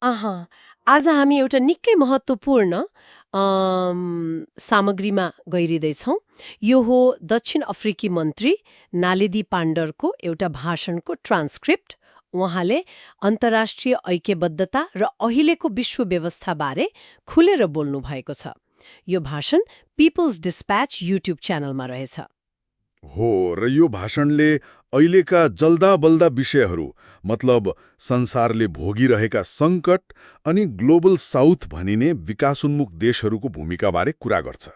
आहा, आज हामी एउटा निकै महत्त्वपूर्ण सामग्रीमा गइरहेछौँ। यो हो दक्षिण अफ्रिकी मन्त्री नालेदी पान्डरको एउटा भाषणको ट्रान्सक्रिप्ट। उहाँले अन्तर्राष्ट्रिय ऐक्यबद्धता र अहिलेको विश्व व्यवस्थाबारे खुलेर बोल्नु भएको छ। यो भाषण पिपल्स डिस्प्याच युट्युब च्यानलमा रहेछ। हो, र यो भाषणले अहिलेका जल्दा-बल्दा विषयहरू मतलब संसारले भोगिरहेका सङ्कट अनि ग्लोबल साउथ भनिने विकासोन्मुख देशहरूको भूमिकाबारे कुरा गर्छ।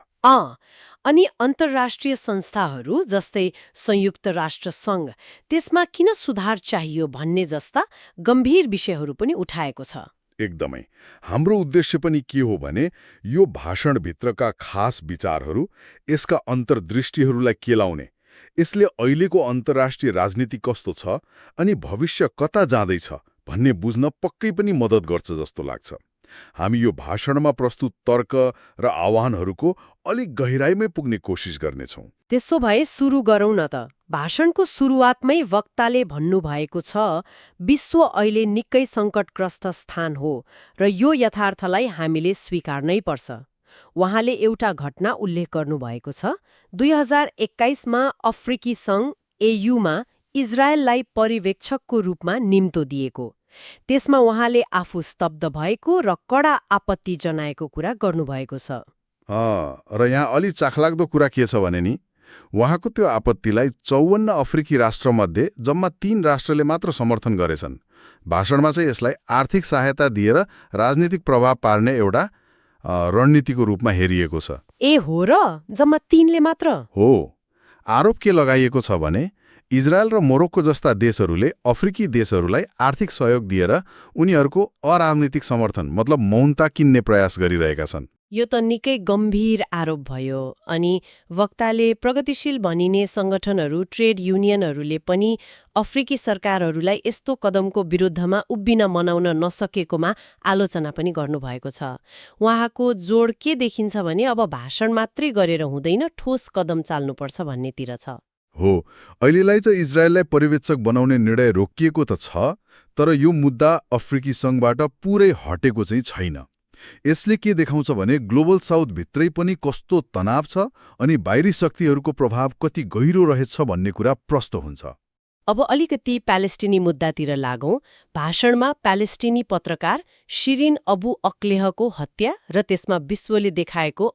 अनि अन्तर्राष्ट्रिय संस्थाहरू जस्तै संयुक्त राष्ट्र सङ्घ त्यसमा किन सुधार चाहियो भन्ने जस्ता गम्भीर विषयहरू पनि उठाएको छ। एकदमै। हाम्रो उद्देश्य पनि के हो भने यो भाषणभित्रका खास विचारहरू, यसका अन्तर्दृष्टिहरूलाई केलाउने, यसले अहिलेको अन्तर्राष्ट्रिय राजनीति कस्तो छ अनि भविष्य कता जाँदैछ भन्ने बुझ्न पक्कै पनि मद्दत गर्छ जस्तो लाग्छ। हामी यो भाषणमा प्रस्तुत तर्क र आह्वानहरूको अलिक गहिराइमै पुग्ने कोसिस गर्नेछौँ। त्यसो भए सुरु गरौँ न त। भाषणको सुरुवातमै वक्ताले भन्नुभएको छ, विश्व अहिले निकै सङ्कटग्रस्त स्थान हो र यो यथार्थलाई हामीले स्वीकार्नै पर्छ। उहाँले एउटा घटना उल्लेख गर्नुभएको छ। 2021मा अफ्रिकी सङ्घ एयुमा इजरायललाई पर्यवेक्षकको रूपमा निम्तो दिएको। त्यसमा उहाँले आफू स्तब्ध भएको र कडा आपत्ति जनाएको कुरा गर्नुभएको छ। र यहाँ अलि चाखलाग्दो कुरा के छ भने नि, उहाँको त्यो आपत्तिलाई 54 अफ्रिकी राष्ट्रमध्ये जम्मा 3 राष्ट्रले मात्र समर्थन गरेछन्। भाषणमा चाहिँ यसलाई आर्थिक सहायता दिएर राजनीतिक प्रभाव पार्ने एउटा रणनीतिको रूपमा हेरिएको छ। ए हो र, जम्मा 3ले मात्र? हो। आरोप के लगाइएको छ भने इजरायल र मोरोक्को जस्ता देशहरूले अफ्रिकी देशहरूलाई आर्थिक सहयोग दिएर उनीहरूको अराजनीतिक समर्थन मतलब मौनता किन्ने प्रयास गरिरहेका छन्। यो त निकै गम्भीर आरोप भयो। अनि वक्ताले प्रगतिशील भनिने सङ्गठनहरू, ट्रेड युनियनहरूले पनि अफ्रिकी सरकारहरूलाई यस्तो कदमको विरुद्धमा उभिन मनाउन नसकेकोमा आलोचना पनि गर्नुभएको छ। उहाँको जोड के देखिन्छ भने अब भाषण मात्रै गरेर हुँदैन, ठोस कदम चाल्नुपर्छ भन्नेतिर छ। हो, अहिलेलाई चाहिँ इजरायललाई पर्यवेक्षक बनाउने निर्णय रोकिएको त छ, तर यो मुद्दा अफ्रिकी सङ्घबाट पुरै हटेको चाहिँ छैन। यसले के देखाउँछ भने ग्लोबल साउथ भित्रै पनि कस्तो तनाव छ अनि बाहिरी शक्तिहरूको प्रभाव कति गहिरो रहेछ भन्ने कुरा प्रष्ट हुन्छ। अब अलिकति प्यालेस्टिनी मुद्दातिर लागौं। भाषणमा प्यालेस्टिनी पत्रकार शिरिन अबु अक्लेहको हत्या र त्यसमा विश्वले देखाएको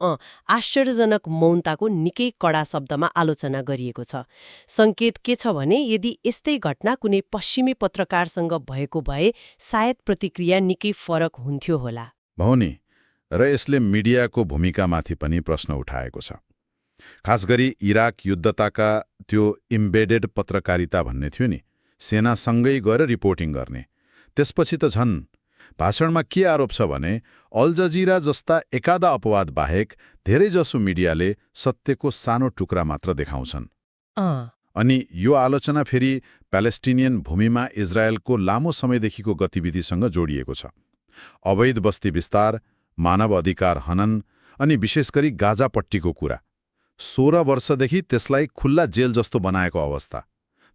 आश्चर्यजनक मौनताको निकै कडा शब्दमा आलोचना गरिएको छ। संकेत के छ भने यदि यस्तै घटना कुनै पश्चिमी पत्रकारसँग भएको भए सायद प्रतिक्रिया निकै फरक हुन्थ्यो होला। भौनी, र यसले मिडियाको भूमिकामाथि पनि प्रश्न उठाएको छ। खास गरी इराक युद्धताका त्यो इम्बेडेड पत्रकारिता भन्ने थियो नि, सेनासँगै गएर रिपोर्टिङ गर्ने। त्यसपछि त झन् भाषणमा के आरोप छ भने अल जजिरा जस्ता एकादा अपवाद बाहेक धेरैजसो मिडियाले सत्यको सानो टुक्रा मात्र देखाउँछन्। अनि यो आलोचना फेरि प्यालेस्टिनियन भूमिमा इजरायलको लामो समयदेखिको गतिविधिसँग जोडिएको छ। अवैध बस्ती विस्तार, मानव अधिकार हनन अनि विशेष गरी गाजापट्टीको कुरा। 16 वर्षदेखि त्यसलाई खुल्ला जेल जस्तो बनाएको अवस्था।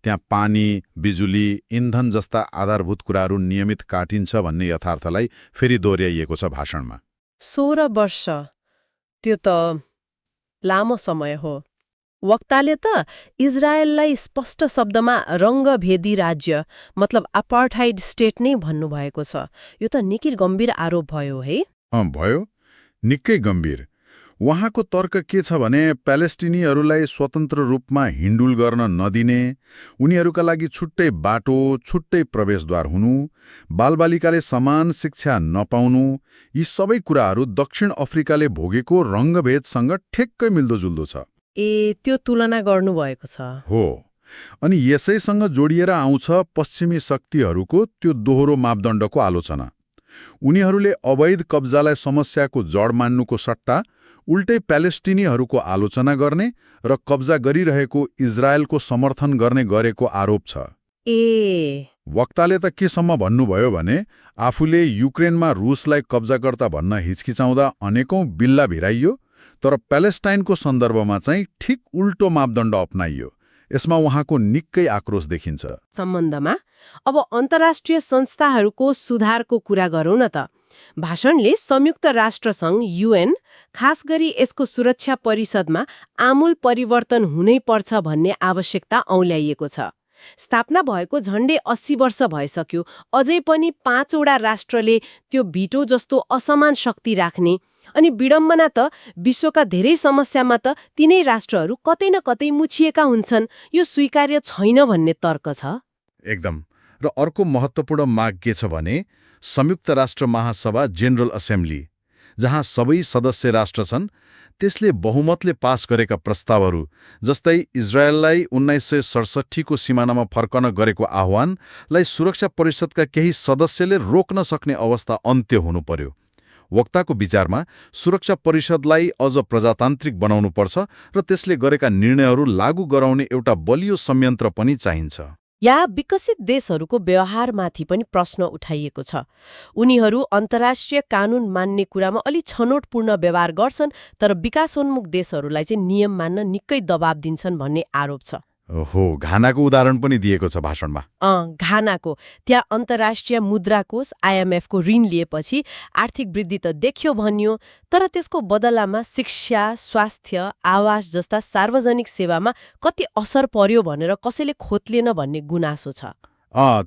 त्यहाँ पानी, बिजुली, इन्धन जस्ता आधारभूत कुराहरू नियमित काटिन्छ भन्ने यथार्थलाई फेरि दोहोर्याइएको छ भाषणमा। 16 वर्ष, त्यो त लामो समय हो। वक्ताले त इजरायललाई स्पष्ट शब्दमा रङ्गभेदी राज्य मतलब अपार्थाइड स्टेट नै भन्नुभएको छ। यो त निकै गम्भीर आरोप भयो है? भयो, निकै गम्भीर। उहाँको तर्क के छ भने प्यालेस्टिनीहरूलाई स्वतन्त्र रूपमा हिँडुल गर्न नदिने, उनीहरूका लागि छुट्टै बाटो, छुट्टै प्रवेशद्वार हुनु, बालबालिकाले समान शिक्षा नपाउनु, यी सबै कुराहरू दक्षिण अफ्रिकाले भोगेको रङ्गभेदसँग ठ्याक्कै मिल्दोजुल्दो छ। त्यो तुलना गर्नुभएको छ। हो, अनि यसैसँग जोडिएर आउँछ पश्चिमी शक्तिहरूको त्यो दोहोरो मापदण्डको आलोचना। उनीहरूले अवैध कब्जालाई समस्याको जड मान्नुको सट्टा उल्टै प्यालेस्टिनीहरूको आलोचना गर्ने र कब्जा गरिरहेको इजरायलको समर्थन गर्ने गरेको आरोप छ। वक्ताले त केसम्म भन्नुभयो भने आफूले युक्रेनमा रुसलाई कब्जाकर्ता भन्न हिचकिचाउँदा अनेकौं बिल्ला भिराइयो, तर प्यालेस्टाइनको सन्दर्भमा चाहिँ ठिक उल्टो मापदण्ड अपनाइयो। यसमा उहाँको निकै आक्रोश देखिन्छ। सम्बन्धमा अब अन्तर्राष्ट्रिय संस्थाहरूको सुधारको कुरा गरौँ न त। भाषणले संयुक्त राष्ट्रसङ्घ UN खास गरी यसको सुरक्षा परिषदमा आमूल परिवर्तन हुनै पर्छ भन्ने आवश्यकता औल्याइएको छ। स्थापना भएको झण्डै 80 वर्ष भइसक्यो, अझै पनि 5 वटा राष्ट्रले त्यो भिटो जस्तो असमान शक्ति राख्ने, अनि विडम्बना त विश्वका धेरै समस्यामा त तिनै राष्ट्रहरू कतै न कतै मुछिएका हुन्छन्। यो स्वीकार्य छैन भन्ने तर्क छ। एकदम। र अर्को महत्त्वपूर्ण माग के छ भने संयुक्त राष्ट्र महासभा जेनरल असेम्ब्ली, जहाँ सबै सदस्य राष्ट्र छन्, त्यसले बहुमतले पास गरेका प्रस्तावहरू जस्तै इजरायललाई 1967 को सिमानामा फर्कन गरेको आह्वानलाई सुरक्षा परिषदका केही सदस्यले रोक्न सक्ने अवस्था अन्त्य हुनु पर्यो। वक्ताको विचारमा सुरक्षा परिषदलाई अझ प्रजातान्त्रिक बनाउनुपर्छ र त्यसले गरेका निर्णयहरू लागू गराउने एउटा बलियो संयन्त्र पनि चाहिन्छ। या विकसित देशहरूको व्यवहारमाथि पनि प्रश्न उठाइएको छ। उनीहरू अन्तर्राष्ट्रिय कानून मान्ने कुरामा अलि छनोटपूर्ण व्यवहार गर्छन्, तर विकासोन्मुख देशहरूलाई चाहिँ नियम मान्न निकै दबाब दिन्छन् भन्ने आरोप छ। हो, घानाको उदाहरण पनि दिएको छ भाषणमा। घानाको त्यहाँ अन्तर्राष्ट्रिय मुद्रा कोष IMF को ऋण लिएपछि आर्थिक वृद्धि त देखियो भनियो, तर त्यसको बदलामा शिक्षा, स्वास्थ्य, आवास जस्ता सार्वजनिक सेवामा कति असर पर्यो भनेर कसैले खोतलेन भन्ने गुनासो छ।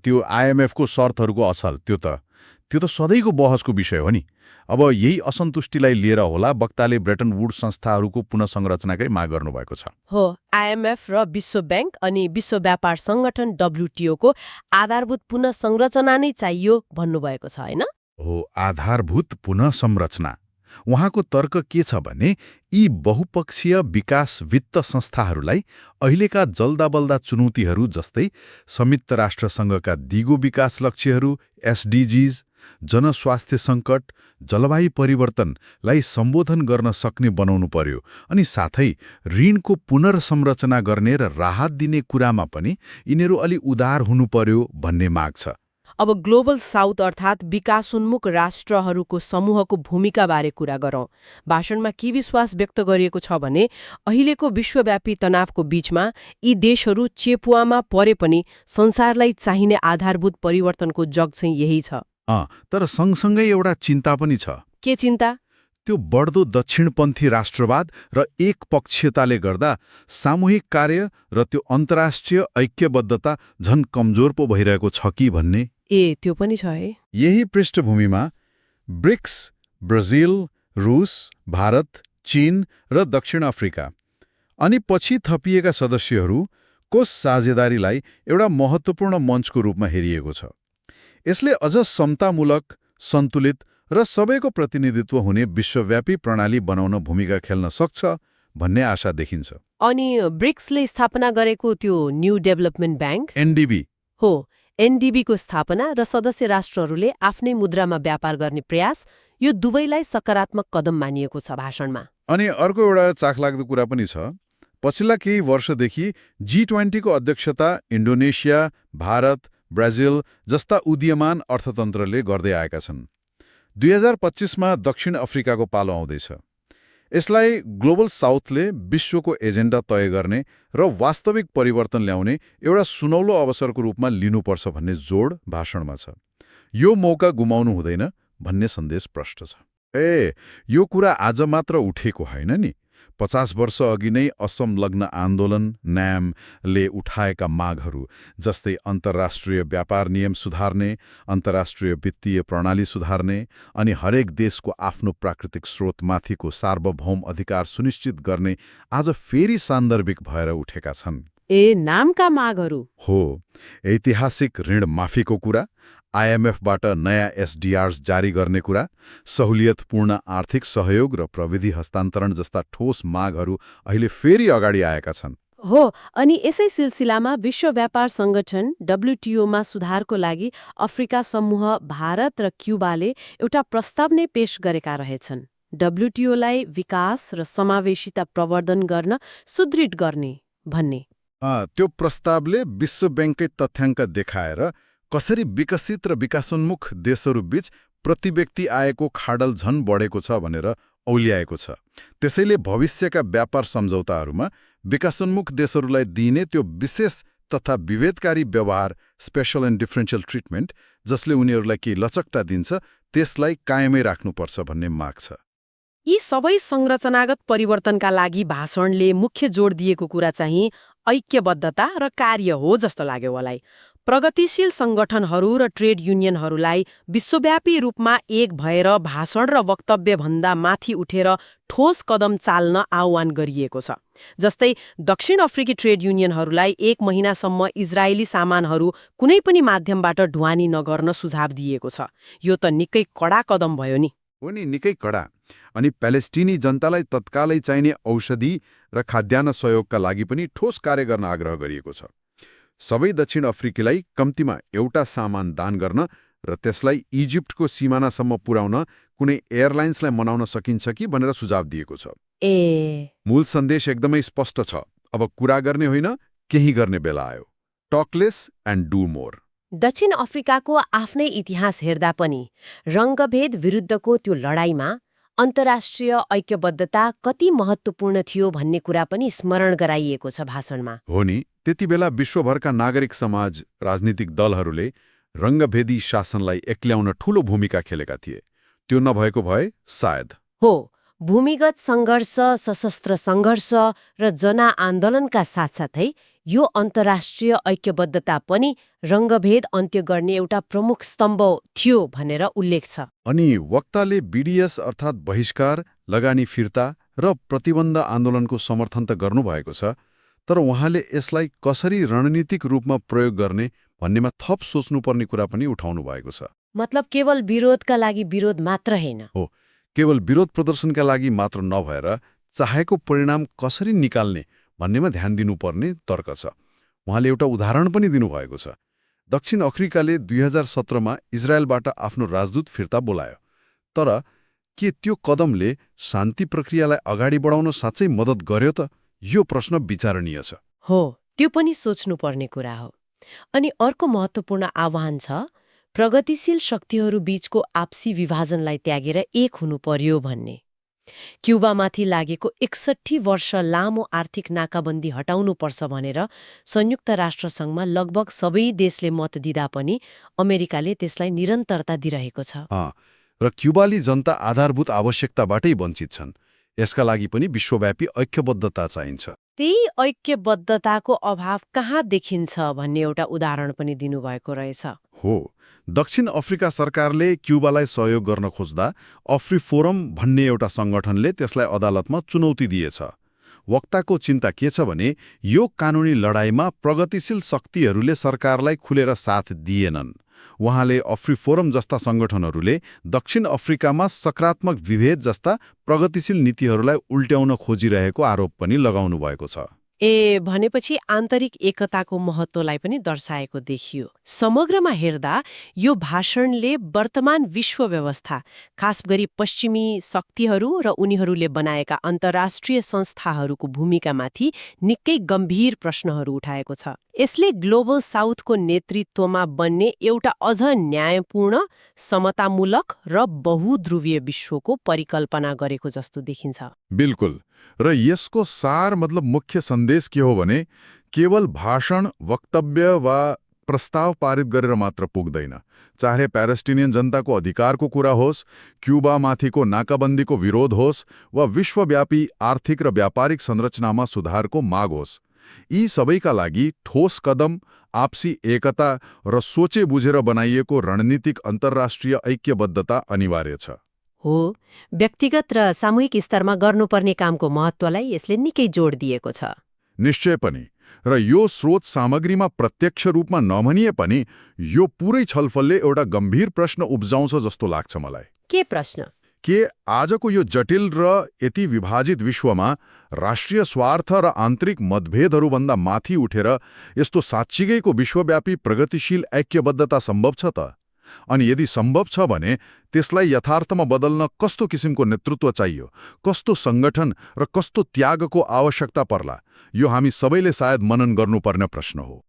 त्यो IMF को शर्तहरूको असर त्यो त सधैँको बहसको विषय हो नि। अब यही असन्तुष्टिलाई लिएर होला वक्ताले ब्रेटन वुड संस्थाहरूको पुनः संरचनाकै माग गर्नुभएको छ। हो, IMF र विश्व ब्याङ्क अनि विश्व व्यापार सङ्गठन WTO को आधारभूत पुनः संरचना नै चाहियो भन्नुभएको छ, होइन? हो, आधारभूत पुनः संरचना। उहाँको तर्क के छ भने यी बहुपक्षीय विकास वित्त संस्थाहरूलाई अहिलेका जल्दाबल्दा चुनौतीहरू जस्तै संयुक्त राष्ट्रसङ्घका दिगो विकास लक्ष्यहरू SDGs, जनस्वास्थ्य सङ्कट, जलवायु परिवर्तनलाई सम्बोधन गर्न सक्ने बनाउनु पर्यो, अनि साथै ऋणको पुनर्संरचना गर्ने र राहत दिने कुरामा पनि यिनीहरू अलि उदार हुनु पर्यो भन्ने माग छ। अब ग्लोबल साउथ अर्थात् विकासोन्मुख राष्ट्रहरूको समूहको भूमिकाबारे कुरा गरौँ। भाषणमा के विश्वास व्यक्त गरिएको छ भने अहिलेको विश्वव्यापी तनावको बीचमा यी देशहरू चेपुवामा परे पनि संसारलाई चाहिने आधारभूत परिवर्तनको जग चाहिँ यही छ। तर सँगसँगै एउटा चिन्ता पनि छ। के चिन्ता? त्यो बढ्दो दक्षिणपन्थी राष्ट्रवाद र एकपक्षीयताले गर्दा सामूहिक कार्य र त्यो अन्तर्राष्ट्रिय ऐक्यबद्धता झन कमजोर पो भइरहेको छ कि भन्ने। त्यो पनि छ है। यही पृष्ठभूमिमा ब्रिक्स, ब्राजिल, रुस, भारत, चीन र दक्षिण अफ्रिका अनि पछि थपिएका सदस्यहरूको साझेदारीलाई एउटा महत्त्वपूर्ण मञ्चको रूपमा हेरिएको छ। यसले अझ समतामूलक, सन्तुलित र सबैको प्रतिनिधित्व हुने विश्वव्यापी प्रणाली बनाउन भूमिका खेल्न सक्छ भन्ने आशा देखिन्छ। अनि ब्रिक्सले स्थापना गरेको त्यो न्यू डेभलपमेन्ट ब्याङ्क NDB हो, NDB को स्थापना र सदस्य राष्ट्रहरूले आफ्नै मुद्रामा व्यापार गर्ने प्रयास, यो दुवैलाई सकारात्मक कदम मानिएको छ भाषणमा। अनि अर्को एउटा चाखलाग्दो कुरा पनि छ। पछिल्ला केही वर्षदेखि G20 को अध्यक्षता इन्डोनेसिया, भारत, ब्राजिल जस्ता उदीयमान अर्थतन्त्रले गर्दै आएका छन्। 2025 मा दक्षिण अफ्रिकाको पालो आउँदैछ। यसलाई ग्लोबल साउथले विश्वको एजेन्डा तय गर्ने र वास्तविक परिवर्तन ल्याउने एउटा सुनौलो अवसरको रूपमा लिनुपर्छ भन्ने जोड भाषणमा छ। यो मौका गुमाउनु हुँदैन भन्ने सन्देश प्रष्ट छ। यो कुरा आज मात्र उठेको होइन नि। 50 वर्ष अघि नै असंलग्न आन्दोलन NAMले उठाएका मागहरू जस्तै अन्तर्राष्ट्रिय व्यापार नियम सुधार्ने, अन्तर्राष्ट्रिय वित्तीय प्रणाली सुधार्ने अनि हरेक देशको आफ्नो प्राकृतिक स्रोतमाथिको सार्वभौम अधिकार सुनिश्चित गर्ने आज फेरि सान्दर्भिक भएर उठेका छन्। नामका मागहरू हो, ऐतिहासिक ऋण माफीको कुरा, IMFबाट नयाँ SDRs जारी गर्ने कुरा, सहुलियतपूर्ण आर्थिक सहयोग र प्रविधि हस्तान्तरण जस्ता ठोस मागहरू अहिले फेरि अगाडि आएका छन्। हो, अनि यसै सिलसिलामा विश्व व्यापार सङ्गठन WTOमा सुधारको लागि अफ्रिका समूह, भारत र क्युबाले एउटा प्रस्ताव नै पेश गरेका रहेछन्। WTOलाई विकास र समावेशिता प्रवर्धन गर्न सुदृढ गर्ने भन्ने। त्यो प्रस्तावले विश्व ब्याङ्ककै तथ्याङ्क देखाएर कसरी विकसित र विकासोन्मुख देशहरूबीच प्रति व्यक्ति आएको खाडल झन बढेको छ भनेर औल्याएको छ। त्यसैले भविष्यका व्यापार सम्झौताहरूमा विकासोन्मुख देशहरूलाई दिइने त्यो विशेष तथा विभेदकारी व्यवहार, स्पेशल एन्ड डिफरेन्शियल ट्रिटमेन्ट, जसले उनीहरूलाई केही लचकता दिन्छ, त्यसलाई कायमै राख्नुपर्छ भन्ने माग छ। यी सबै संरचनागत परिवर्तनका लागि भाषणले मुख्य जोड दिएको कुरा चाहिँ ऐक्यबद्धता र कार्य हो जस्तो लाग्यो मलाई। प्रगतिशील संगठनहरू र ट्रेड युनियनहरूलाई विश्वव्यापी रूपमा एक भएर भाषण र वक्तव्यभन्दा माथि उठेर ठोस कदम चाल्न आह्वान गरिएको छ। जस्तै दक्षिण अफ्रिकी ट्रेड युनियनहरूलाई 1 महिनासम्म इजरायली सामानहरू कुनै पनि माध्यमबाट ढुवानी नगर्न सुझाव दिएको छ। यो त निकै कडा कदम भयो नि। हो नि, निकै कडा। अनि प्यालेस्टिनी जनतालाई तत्कालै चाहिने औषधि र खाद्यान्न सहयोगका लागि पनि ठोस कार्य गर्न आग्रह गरिएको छ। सबै दक्षिण अफ्रिकीलाई कम्तीमा एउटा सामान दान गर्न र त्यसलाई इजिप्टको सिमानासम्म पुर्याउन कुनै एयरलाइन्सलाई मनाउन सकिन्छ कि भनेर सुझाव दिएको छ। मूल सन्देश एकदमै स्पष्ट छ। अब कुरा गर्ने होइन, केही गर्ने बेला आयो। Talk less and do more. दक्षिण अफ्रिकाको आफ्नै इतिहास हेर्दा पनि रङ्गभेद विरुद्धको त्यो लडाईँमा अन्तर्राष्ट्रिय ऐक्यबद्धता कति महत्त्वपूर्ण थियो भन्ने कुरा पनि स्मरण गराइएको छ भाषणमा। हो नि, त्यति बेला विश्वभरका नागरिक समाज, राजनीतिक दलहरूले रङ्गभेदी शासनलाई एक्ल्याउन ठूलो भूमिका खेलेका थिए। त्यो नभएको भए सायद। हो, भूमिगत सङ्घर्ष, सशस्त्र सङ्घर्ष र जनआन्दोलनका साथसाथै यो अन्तर्राष्ट्रिय ऐक्यबद्धता पनि रङ्गभेद अन्त्य गर्ने एउटा प्रमुख स्तम्भ थियो भनेर उल्लेख छ। अनि वक्ताले बीडीएस अर्थात् बहिष्कार, लगानी फिर्ता र प्रतिबन्ध आन्दोलनको समर्थन त गर्नुभएको छ, तर उहाँले यसलाई कसरी रणनीतिक रूपमा प्रयोग गर्ने भन्नेमा थप सोच्नुपर्ने कुरा पनि उठाउनु भएको छ। मतलब केवल विरोधका लागि विरोध मात्र होइन। हो, केवल विरोध प्रदर्शनका लागि मात्र नभएर चाहेको परिणाम कसरी निकाल्ने भन्नेमा ध्यान दिनुपर्ने तर्क छ। उहाँले एउटा उदाहरण पनि दिनुभएको छ। दक्षिण अफ्रिकाले 2017मा इजरायलबाट आफ्नो राजदूत फिर्ता बोलायो, तर के त्यो कदमले शान्ति प्रक्रियालाई अगाडि बढाउन साँच्चै मद्दत गर्यो त? यो प्रश्न विचारणीय छ। हो, त्यो पनि सोच्नुपर्ने कुरा हो। अनि अर्को महत्त्वपूर्ण आह्वान छ, प्रगतिशील शक्तिहरू बीचको आपसी विभाजनलाई त्यागेर एक हुनु पर्यो भन्ने। क्युबामाथि लागेको 61 वर्ष लामो आर्थिक नाकाबन्दी हटाउनुपर्छ भनेर संयुक्त राष्ट्रसङ्घमा लगभग सबै देशले मत दिँदा पनि अमेरिकाले त्यसलाई निरन्तरता दिइरहेको छ। र क्युबाली जनता आधारभूत आवश्यकताबाटै वञ्चित छन्। यसका लागि पनि विश्वव्यापी ऐक्यबद्धता चाहिन्छ। त्यही ऐक्यबद्धताको अभाव कहाँ देखिन्छ भन्ने एउटा उदाहरण पनि दिनुभएको रहेछ। हो, दक्षिण अफ्रिका सरकारले क्युबालाई सहयोग गर्न खोज्दा अफ्रिफोरम भन्ने एउटा सङ्गठनले त्यसलाई अदालतमा चुनौती दिएछ। वक्ताको चिन्ता के छ भने यो कानुनी लडाईँमा प्रगतिशील शक्तिहरूले सरकारलाई खुलेर साथ दिएनन्। उहाँले अफ्रिफोरम जस्ता सङ्गठनहरूले दक्षिण अफ्रिकामा सकारात्मक विभेद जस्ता प्रगतिशील नीतिहरूलाई उल्ट्याउन खोजिरहेको आरोप पनि लगाउनु भएको छ। भनेपछि आन्तरिक एकताको महत्त्वलाई पनि दर्शाएको देखियो। समग्रमा हेर्दा यो भाषणले वर्तमान विश्व व्यवस्था, खास गरी पश्चिमी शक्तिहरू र उनीहरूले बनाएका अन्तर्राष्ट्रिय संस्थाहरूको भूमिकामाथि निकै गम्भीर प्रश्नहरू उठाएको छ। यसले ग्लोबल साउथको नेतृत्वमा बन्ने एउटा अझ न्यायपूर्ण, समतामूलक र बहुध्रुवीय विश्वको परिकल्पना गरेको जस्तो देखिन्छ। बिल्कुल। र यसको सार मतलब मुख्य सन्देश के हो भने केवल भाषण, वक्तव्य वा प्रस्ताव पारित गरेर मात्र पुग्दैन। चाहे प्यालेस्टिनियन जनताको अधिकारको कुरा होस्, क्युबामाथिको नाकाबन्दीको विरोध होस् वा विश्वव्यापी आर्थिक र व्यापारिक संरचनामा सुधारको माग होस्, यी सबैका लागि ठोस कदम, आपसी एकता र सोचे बुझेर बनाइएको रणनीतिक अन्तर्राष्ट्रिय ऐक्यबद्धता अनिवार्य छ। हो, व्यक्तिगत र सामूहिक स्तरमा गर्नुपर्ने कामको महत्त्वलाई यसले निकै जोड दिएको छ। निश्चय पनि। र यो स्रोत सामग्रीमा प्रत्यक्ष रूपमा नभनिए पनि यो पुरै छलफलले एउटा गम्भीर प्रश्न उब्जाउँछ जस्तो लाग्छ मलाई। के प्रश्न? के आजको यो जटिल र यति विभाजित विश्वमा राष्ट्रिय स्वार्थ र आन्तरिक मतभेदहरूभन्दा माथि उठेर यस्तो साँच्चीकैको विश्वव्यापी प्रगतिशील ऐक्यबद्धता सम्भव छ त? अनि यदि सम्भव छ भने त्यसलाई यथार्थमा बदल्न कस्तो किसिमको नेतृत्व चाहियो, कस्तो सङ्गठन र कस्तो त्यागको आवश्यकता पर्ला? यो हामी सबैले सायद मनन गर्नुपर्ने प्रश्न हो।